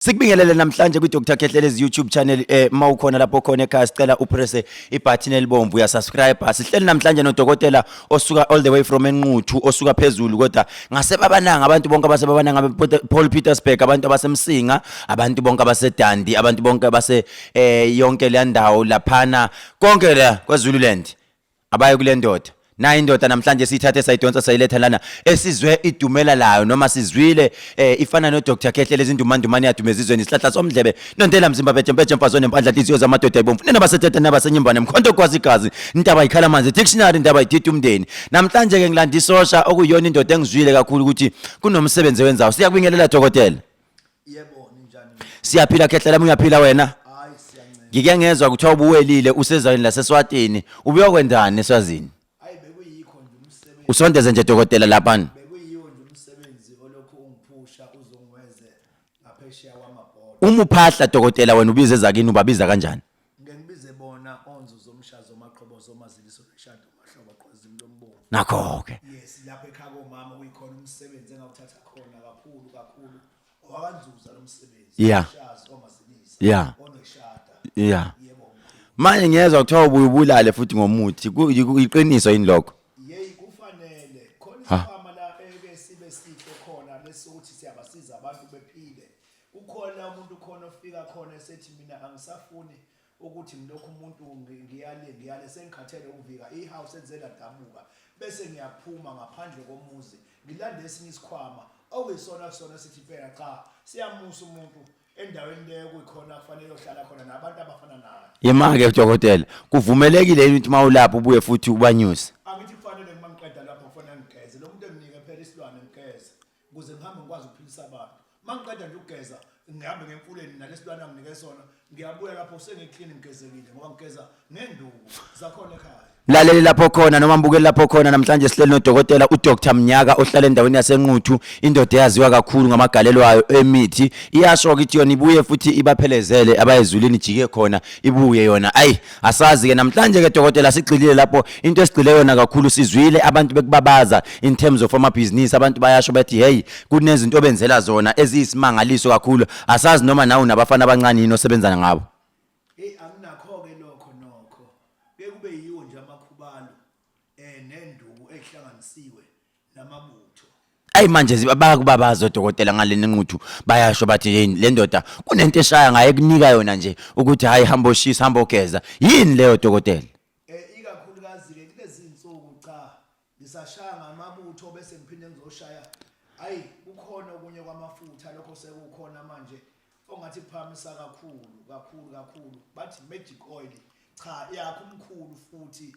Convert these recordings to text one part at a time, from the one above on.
Sikubingelele namhlanje kwi-Dr Khehlelezi YouTube channel. Mawukhona lapho khona ekhaya, sicela upresse ibutton elibomvu, uyasubscribe. Sihleli namhlanje nodokotela osuka all the way from eNquthu, osuka phezulu kodwa ngasebabananga. Abantu bonke abasebabananga, Paul Petersburg, abantu abasemsinga, abantu bonke abasedandi, abantu bonke abase yonke le ndawo laphana, konke la kwaZululand, abaye kule ndoda. Nayi indoda namhlanje siyithathe, sayidonsa, sayiletha lana, esizwe idumela layo noma sizwile ifana no Dr Khehlelezi, indumandumane yadume ezizweni, isihlahla somdlebe nontela mzimba, bheje mpeje mfazo nempandla, inhliziyo zamadoda ibomvu, nina basethethe nabasenyimbane, mkhonto kwazi igazi, intaba ikhala amanzi, dictionary, intaba idida umndeni. Namhlanje ke ngilanda isosha okuyiyona indoda engizwile kakhulu ukuthi kunomsebenzi wenzayo. Siyakubingelela, dokotela. Yebo, ninjani? Siyaphila, Khehlela, uyaphila wena? Hayi, siyancela. Ngike ngezwa kuthiwa ubuwelile, usezweni laseSwatini. Ubuyokwenzani eSwazini? Hayi, bekuyikho nje umsebenzi. Usondeze nje, dokotela, laphana. Bekuyiwo nje umsebenzi olokhu ungiphusha uzongiweze ngaphesheya kwamabhoda. Uma uphahla, dokotela, wena ubiza ezakini, ubabiza kanjani? Ngeke ngibize bona onzuzo, omshazo, omaqhobozo, omaziliso, neshado, mahlobo, qozimi lombomvu. Nakho ke. Yes, lapha ekhaya komama kuyikhona umsebenzi engawuthatha khona kakhulu kakhulu. Owakanzuza lo msebenzi. Umshazi, omazilisa. Oneshada. Yebo, mkhulu. Manje ngiyezwa kuthiwa ubuye ubulale futhi ngomuthi. Iqiniso yini lokho? Yeyi, kufanele khona isikhwama la eke sibe sihle khona lesokuthi siyabasiza abantu bephile. Kukhona umuntu khona ofika khona esethi, "Mina angisafuni ukuthi ngilokhu umuntu ngiyale ngiyale, sengikhathele ukuvika ihouse enze ladabuka." Bese ngiyaphuma ngaphandle komuzi, ngilande esinye isikhwama okuyisona sona sithi impela cha, siyamusa umuntu endaweni leyo kuyikhona kufanele yohlala khona nabantu abafana naye. Yema-ke, dokotela, kuvumelekile yini ukuthi uma ulapho ubuye futhi ubanyuse? Angithi kufanele uma ngiqeda lapho kufanele ngigeze. Lo muntu enginike phela isilwane, ngigeze ukuze ngihambe ngikwazi ukuphilisa abantu. Uma ngiqeda nje ukugeza, ngihambe ngemfuleni nalesilwane anginike sona, ngiyabuya lapho sengiclean, ngigezekile, ngoba ngigeza ngenduku zakhona ekhaya. Mlaleli lapho khona noma mbukeli lapho khona, namhlanje sihleli nodokotela uDr Mnyaka ohlala endaweni yaseNquthu, indoda eyaziwa kakhulu ngamagalelo ayo emithi. Iyasho ukuthi yona ibuye futhi ibaphelezele abayezulwini, ijike khona ibuye yona. Ayi, asazi ke. Namhlanje ke, dokotela, sigxilile lapho. Into esigxile yona kakhulu, sizwile abantu bekubabaza in terms of amabhizinisi. Abantu bayasho bathi, hey, kunezinto obenzela zona eziyisimangaliso kakhulu. Asazi noma nawe unabafana abancane yini osebenza ngabo. Hey, anginakho-ke lokho nokho. Kuye kube yiwo nje amakhubalo nenduku ehlanganisiwe namabutho. Ayi, manje bayakubabaza, odokotela, ngalena Nquthu. Bayasho bathi, hey, le ndoda kunento eshaya ngaye, kunika yona nje ukuthi hayi, hamba oshisa, hamba ogeza. Yini leyo, dokotela? Ikakhulukazi-ke kulezi zinsuku, cha, ngisashaya ngamabutho bese ngiphinde ngizoshaya. Ayi, kukhona okunye kwamafutha lokho sekukhona manje ongathi kuphakamisa kakhulu kakhulu kakhulu, bathi magic oil. Cha, yakho umkhulu futhi.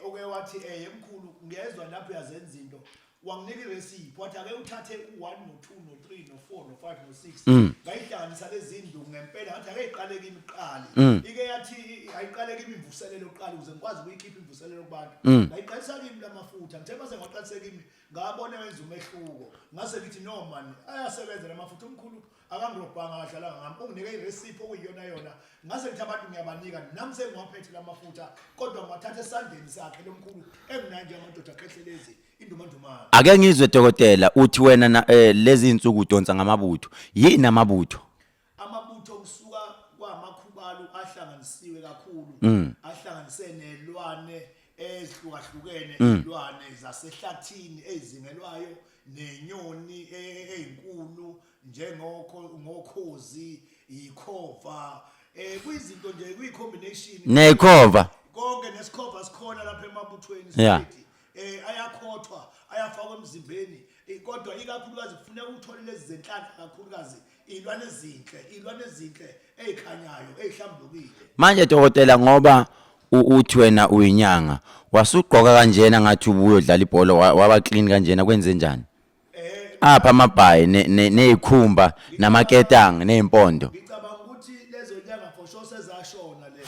Oke wathi mkhulu, ngiyezwa lapho uyazenza into, wanginika irecipe, wathi ake uthathe u1 no2 no3 no4 no5 no6. Ngayihlanganisa lezi nduku ngempela, ngathi ake iqale kimi kuqali. Ike yathi ayiqale kimi imvuselelo kuqala ukuze ngikwazi ukuyikhipha imvuselelo kubantu. Ngayiqalisa kimi lamafutha, ngithe mase ngaqalise kimi, ngabona wenza umehluko. Ngase ngithi, "No man, ayasebenza lamafutha, umkhulu akangirobhanga, akadlalanga ngami, unginike irecipe okuyiyona yona." Ngase ngithi abantu ngiyabanika, nami sengiwaphethe lamafutha, kodwa ngiwathatha esandleni sakhe lomkhulu enginayo njengamadoda Khehlelezi, indumandumane. Ake ngizwe, dokotela, uthi wena na, lezi insuku udonsa ngamabutho. Yini amabutho? Amabutho kusuka kwamakhubalo ahlanganisiwe kakhulu, ahlanganise nelwane ezihlukahlukene, izilwane zasehlathini ezingelwayo nenyoni ezinkulu njengokho ngokhozi, ikhova, kuyizinto nje kuyi combination. Neyikhova. Konke nesikhova sikhona lapha emabuthweni. Straight ayakhothwa, ayafakwa emzimbeni. Kodwa ikakhulukazi kufuneka uthole lezi zenhlanhla, kakhulukazi iy'lwane ezinhle, iy'lwane ezinhle ey'khanyayo, ey'hlambulukile. Manje, dokotela, ngoba uthi wena uyinyanga, wasugqoka kanjena ngathi ubuyodlala ibhola, waba clean kanjena, kwenze njani? Apha amabhayi neyikhumba namaketanga neyimpondo. Ngicabanga ukuthi lezo nyanga for sure sezashona, le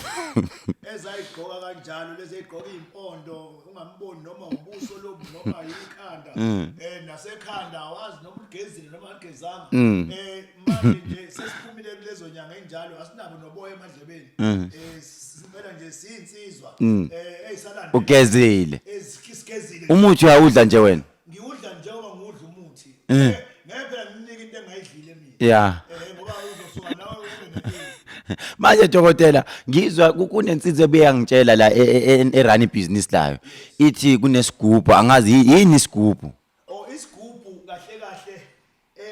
ezayigqoka kanjalo, lezi ey'gqoka iy'mpondo, ungamboni noma ubuso lobu noma ikhanda, nasekhanda awazi noma ugezile noma aligezanga. Manje nje sesiphumile kulezo nyanga enjalo, asinabo noboya emadlebeni. Simpela nje siyinsizwa eyisalanda. Ugezile. Ezisigezile. Umuthi uyawudla nje wena? Ngiwudla njengoba ngiwudla umuthi. Ngeke phela nginike into engayidlile mina. Ngoba Manje dokotela, ngizwa kunensizwa ebeyangitshela la erun ibhizinisi layo. Ithi kunesigubhu, angazi yini isigubhu. Oh, isigubhu kahle kahle,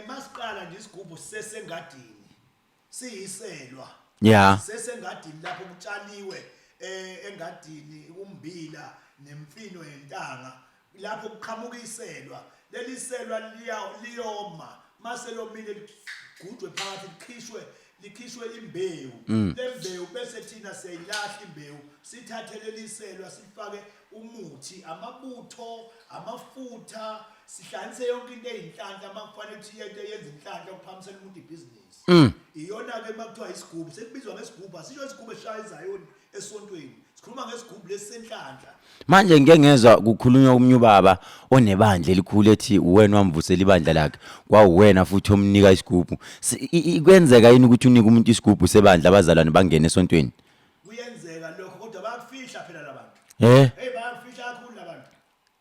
masiqala nje isigubhu sisesengadini. Siyiselwa. Sesengadini lapho kutshaliwe engadini umbila nemfino yentanga, lapho kuqhamuka iselwa. Leli selwa liyoma, mase lomile ligujwe phakathi, likhishwe imbewu. Le mbewu bese thina siyayilahla imbewu, sithathe leli selwa sifake umuthi, amabutho, amafutha, sihlanganise yonke into eyinhlanhla. Makufanele ukuthi into eyenza inhlanhla ukuphamisela umuntu ibhizinisi, iyona-ke uma kuthiwa isigubhu, sekubizwa ngesigubhu. Asisho isigubhu esishaya izayoni esontweni, sikhuluma ngesigubhu lesi senhlanhla. Manje ngike ngezwa kukhulunywa omunye ubaba onebandla elikhulu ethi uwena wamvusela ibandla lakhe, kwawuwena futhi omnika isigubhu. Kwenzeka yini ukuthi unike umuntu isigubhu sebandla, abazalwane bangene esontweni? Kuyenzeka lokho, kodwa bayakufihla phela labantu. Hey, bayakufihla kakhulu labantu.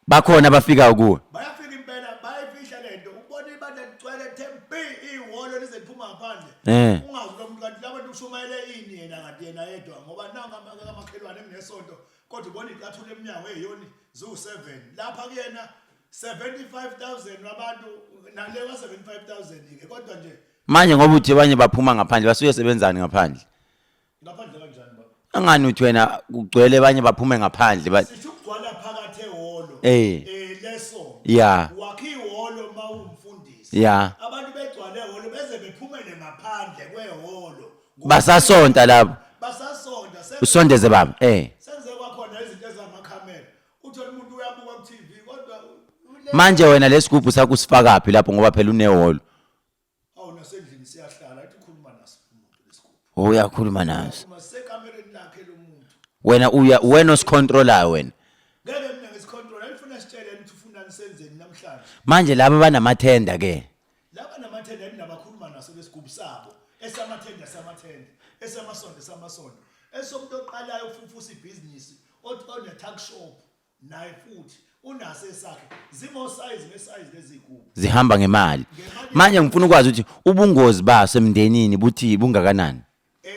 Bakhona abafikayo kuwe? Bayafika impela, bayayifihla lento. Ubona ibandla ligcwele 10 b, ihholo lize liphuma ngaphandle. Ungazi lo muntu kanti labantu ushumayele ini yena, kanti yena yedwa, ngoba nangu amakhelwane enginesonto, kodwa ubona icathulo eminyango eyoni ziwu-7 lapha kuyena, 75,000 wabantu nale ka-75,000 ke, kodwa nje. Manje ngoba uthi abanye baphuma ngaphandle, basuke sebenzani ngaphandle? Ngaphandle kanjani, baba? Angani uthi wena kugcwele, abanye baphume ngaphandle Sisho ukugcwala phakathi ehholo. Leso wakhe ihholo mawumfundisi. Abantu begcwale ehholo beze bephumele ngaphandle kwehholo. Basasonta lapho. Basasonta. Usondeze, baba. Senze kwakhona izinto ezamakhamera. Uthola umuntu uyabuka ku TV, kodwa Manje wena lesigubhu sakho usifakaphi lapho, ngoba phela unehholo? Awu, nasendlini siyahlala, athi ukhuluma naso umuntu lesigubhu. Oh, uyakhuluma naso. Uma sekamereni lakhe lo muntu. Wena uya, wena osicontrolayo wena. Ngeke mina ngisicontrol, alifuna sitshele ukuthi ufuna nisenzeni namhlanje. Manje laba banamathenda ke? Laba namathenda enabakhuluma naso lesigubhu sabo, esamathenda samathenda, esamasonto samasonto, esomuntu oqalayo ukufufusa ibhizinisi, one tuck shop naye futhi unaso esakhe, zingo-size nge-size lezigubhu. Zihamba ngemali. Manje ngifuna ukwazi ukuthi ubungozi baso emndenini buthi bungakanani?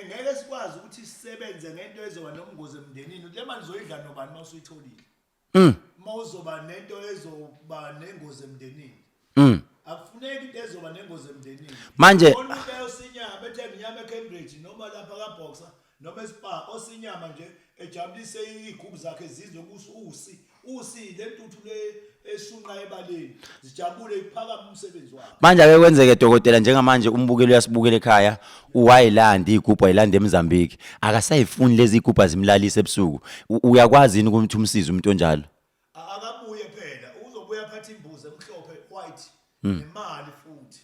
Ngeke sikwazi ukuthi sisebenze ngento ezoba nobungozi emndenini. Le mali uzoyidla nobani uma usuyitholile? Uma uzoba nento ezoba nengozi emndenini, akufuneki into ezoba nengozi emndenini. Khona umuntu ayosinyama, ethenga inyama eCambridge noma lapha kaBoxer noma eSpar, osinyama nje ejabulise iy'gubhu zakhe, zizwe usi usi le ntuthu le eshunqa ebaleni, zijabule, iphakame umsebenzi wakhe. Manje ake kwenzeke, dokotela, njengamanje umbukeli uyasibukela ekhaya, uwayilanda igubhu, ayilanda eMozambique, akasayifuni lezi igubhu, azimlalisa ebusuku. Uyakwazi yini ukuthi umsize umuntu onjalo? Akabuye phela, uzobuya aphathe imbuzi emhlophe, white, nemali futhi.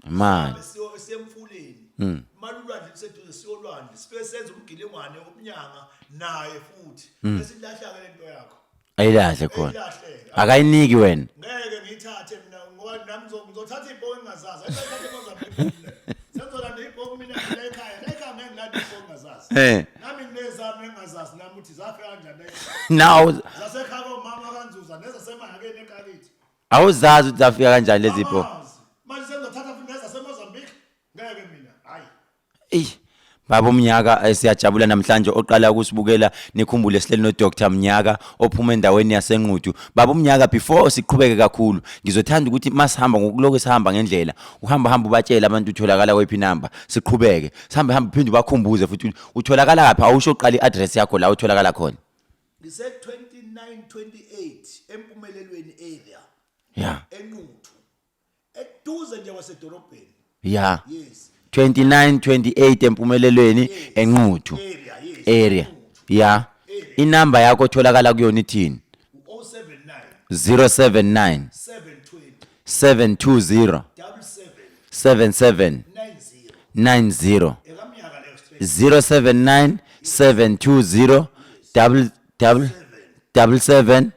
Imali. Siyo semfuleni, imali, ulwandle luseduze, siyolwandle, sifike senze umgilingwane omnyanga naye futhi, bese ilahla-ke lento yakho. Ayilahle khona. Eyilahle. Akayiniki wena. Ngeke ngiyithathe mina, ngoba nami ngizothatha ibhoki engingazazi. Ayithathe eMozambique, sengizolanda ibhoki mina la ekhaya. La ekhaya ngeke ngilande ibhoki engingazazi. Nami nginezami engingazazi nami ukuthi zafika kanjani la ekhaya. Now zasekhaya komama kaNzuza nezasemahakeni ekakithi. Awuzazi ukuthi zafika kanjani lezi bho. Angazi. Manje sengizothatha futhi nezaseMozambique, ngeke mina, hayi. Eyi, baba uMnyaka, siyajabula namhlanje. Oqala ukusibukela, nikhumbule sihleli no Dr Mnyaka ophuma endaweni yaseNquthu. Baba uMnyaka, before siqhubeke kakhulu, ngizothanda ukuthi masihamba, ngokuloko sihamba ngendlela, uhamba hamba ubatshele abantu utholakala kwephi number, siqhubeke. Sihambe hamba uphinde ubakhumbuze futhi utholakala kaphi, awusho uqala iaddress yakho la utholakala khona. Ngise 2928 eMpumelelweni area, eNquthu, eduze nje kwasedolobheni. Yes. 2928 eMpumelelweni, eNquthu. Area, yes. Area. Yeah. Inamba yakho otholakala kuyona ithini? 079 079 720 720 77 77 90. 90. Ekamnyaka leyo, straight. 079 720 double double double 7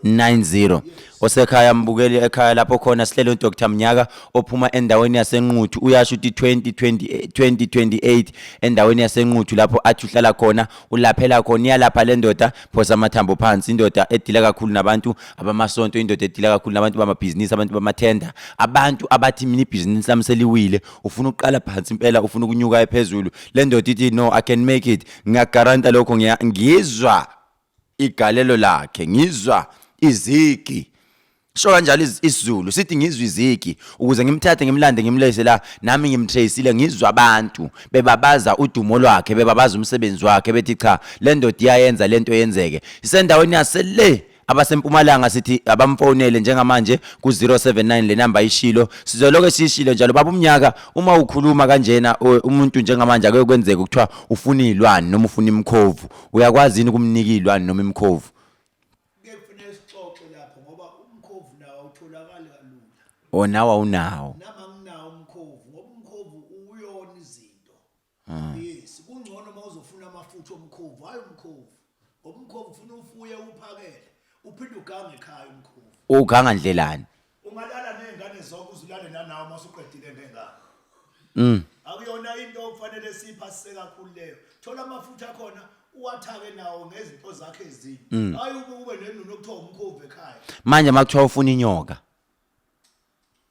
90. 90. Osekhaya mbukeli ekhaya lapho khona sihlelo Dr Mnyaka ophuma endaweni yaseNquthu uyasho ukuthi 2020 2028 endaweni yaseNquthu lapho athi uhlala khona ulaphela khona iyalapha le ndoda phosa amathambo phansi indoda edila kakhulu nabantu abamasonto indoda edila kakhulu nabantu bamabhizinisi abantu bamathenda abantu abathi mina ibhizinisi lami seliwile ufuna ukuqala phansi impela ufuna ukunyuka ephezulu le ndoda ithi no I can make it ngiyagaranta lokho ngizwa igalelo lakhe ngizwa izigi sho kanjalo isiZulu sithi ngizwa izigi ukuze ngimthathe ngimlande ngimlese la nami ngimtraceile ngizwa abantu bebabaza udumo lwakhe bebabaza umsebenzi wakhe bethi cha le ndoda iyayenza lento yenzeke isendaweni yasele abasempumalanga sithi abamfonele njengamanje ku-079 le namba ishilo sizoloke siyishilo njalo baba umnyaka uma ukhuluma kanjena umuntu njengamanje ake kwenzeke kuthiwa ufuna iy'lwane noma ufuna imkhovu uyakwazi yini ukumnika iy'lwane noma imkhovu Kuye kufuneka sixoxe lapho ngoba umkhovu nawo awutholakali kalula. O nawe awunawo. Nami anginawo umkhovu ngoba umkhovu uyona izinto. Yes, kungcono uma uzofuna amafutha omkhovu, hayi umkhovu. Ngoba umkhovu ufuna ufuye uphakele, uphinde ugange ekhaya umkhovu. Uganga ndlelani? Ungalala nezingane zonke uzulale nanawe uma usuqedile ngengane. Mm. Akuyona into okufanele siphasise kakhulu leyo. Thola amafutha akhona uwathake nawo ngezinto zakhe ezinye. Mm. Hayi ube ube nenunu okuthiwa umkhovu ekhaya. Manje makuthiwa ufuna inyoka.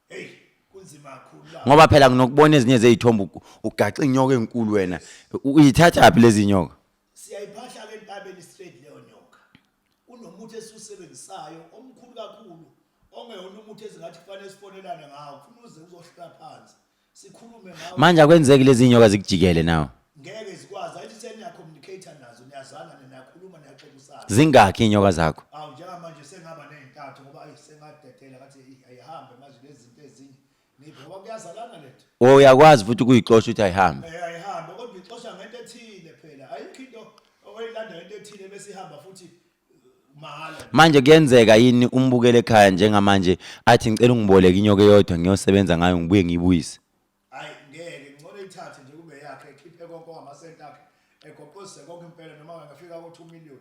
Hey, kunzima kakhulu la. Ngoba phela nginokubona ezinye zezithombe ugaxa inyoka enkulu wena. Uyithatha phi lezi nyoka? Siyayiphahla ke entabeni straight leyo nyoka. Kunomuthi esiwusebenzisayo omkhulu kakhulu ongeyona umuthi ezingathi kufanele sifonelane ngawo ufuna uze uzohlala phansi sikhulume ngawo. Manje akwenzeki lezi nyoka zikujikele nawe? Ngeke zikwazi ayithi seniya-communicate nazo niyazana niyakhuluma niyaxoxisana. Zingakhi iy'nyoka zakho? Awu njengamanje sengaba ney'ntathu ngoba ayi sengadedela ngathi eyi ayihambe manje lezi zinto ezinye ngiphe ngoba kuyazalana lento. O uyakwazi futhi ukuyixosha ukuthi ayihambe? Eh ayihambe kodwa ixosha ngento ethile phela ayikho into oyilanda ngento ethile bese ihamba futhi mahhala. Manje kuyenzeka yini umbukele ekhaya njengamanje athi ngicela ungiboleke inyoka eyodwa ngiyosebenza ngayo ngibuye ngiyibuyise? Hayi ngeke ngcono ithathe nje kube yakhe ekhiphe konke ongamasenti akhe egoqozise konke impela noma angafika ko-2 million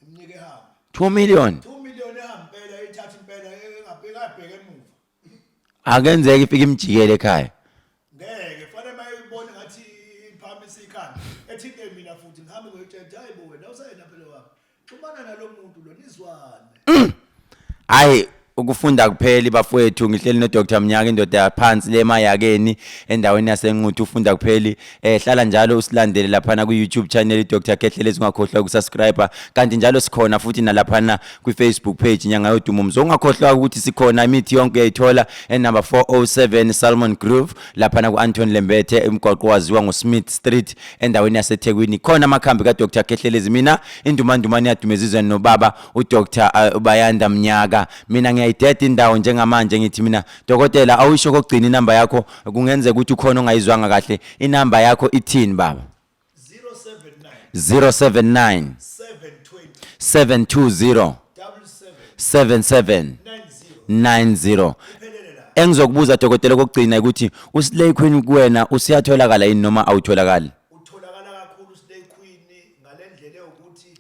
ngimnike ehambe. 2 million? 2 million ehambe impela eyithathe impela engabheki abheke emuva. Akenzeki ifike imjikele ekhaya. Ngeke fanele mayibone ngathi iphakamisa ikhanda ethinte mina futhi ngihambe ngoyitshela hayi bo wena usayena phela wami. Xhumana nalomuntu lo nizwane. Hayi ukufunda kupheli bafowethu ngihleli no Dr Mnyaka indoda yaphansi le emayakeni endaweni yaseNquthu ufunda kupheli eh hlala njalo usilandele laphana ku YouTube channel iDr Khehlelezi ungakhohlwa ukusubscribe kanti njalo sikhona futhi nalaphana kwi Facebook page Nyanga Yodumo Mzo ungakhohlwa ukuthi sikhona imithi yonke uyayithola e number 407 Salmon Grove laphana ku Anton Lembethe umgwaqo waziwa ngo Smith Street endaweni yaseThekwini khona amakhambi ka Dr Khehlelezi mina indumandumane yadumezizwe nobaba uDr uh, Bayanda Mnyaka mina ngiyayideda indawo njengamanje ngithi mina dokotela awusho kokugcina inamba yakho kungenzeka ukuthi ukhona ongayizwanga kahle inamba yakho ithini baba 079 079 720 77 77 90 90 engizokubuza dokotela kokugcina ukuthi uSlay Queen kuwena usiyatholakala yini noma awutholakali utholakala kakhulu uSlay Queen ngalendlela yokuthi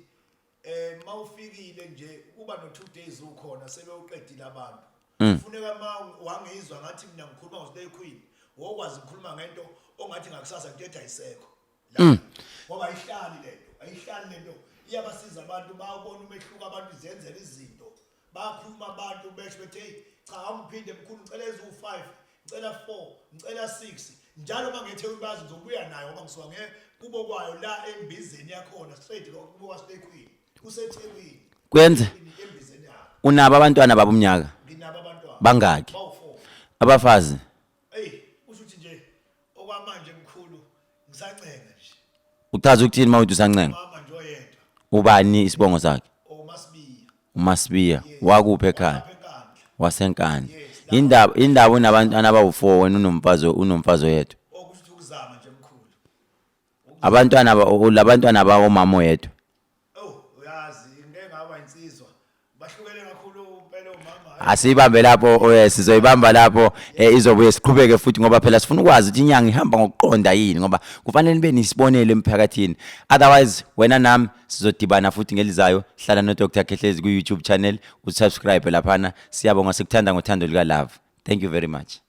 eh mawufikile nje kuba no 2 days ukhona sebewuqedile abantu kufuneka ma wangizwa ngathi mina ngikhuluma ngoSlay Queen wokwazi ukukhuluma ngento ongathi ngakusasa kutetha ayisekho la ngoba ayihlali lento ayihlali lento iyabasiza abantu bawubona umehluko abantu izenzela izinto bakhuluma abantu besho bethi hey cha awungiphinde mkhulu ngicela eziwu-5 ngicela 4 ngicela 6 njalo uma ngethekwini bazi ngizobuya nayo ngoba ngisuka nge kubo kwayo la embizeni yakhona straight kubo kwaStekhwini kuseThekwini Kwenze embizeni yakho unabo abantwana baba umnyaka nginabo abantwana bangaki bawu-4 abafazi eyi kusho ukuthi nje okwamanje mkhulu ngisancenga nje uchaza ukuthini uma uthi usancenga mama nje oyedwa ubani isibongo sakhe owuMasibiya uMasibiya wakuphi ekhaya lapha eNkandla waseNkandla indaba indaba unabantwana abawu-4 wena unomfazi unomfazi oyedwa okusho ukuthi ukuzama nje mkhulu abantwana labantwana bawomama oyedwa oh uyazi ngeke ngaba insizwa Bahlukene kakhulu impela omama. Asiyibambe lapho, sizoyibamba lapho, izobuye siqhubeke futhi, ngoba phela sifuna ukwazi ukuthi inyanga ihamba ngokuqonda yini, ngoba kufanele nibe nisibonelo emphakathini. Otherwise wena nami sizodibana futhi ngelizayo. Hlala no Dr Khehlezi ku YouTube channel, usubscribe laphana. Siyabonga, sikuthanda ngothando lika love. Thank you very much.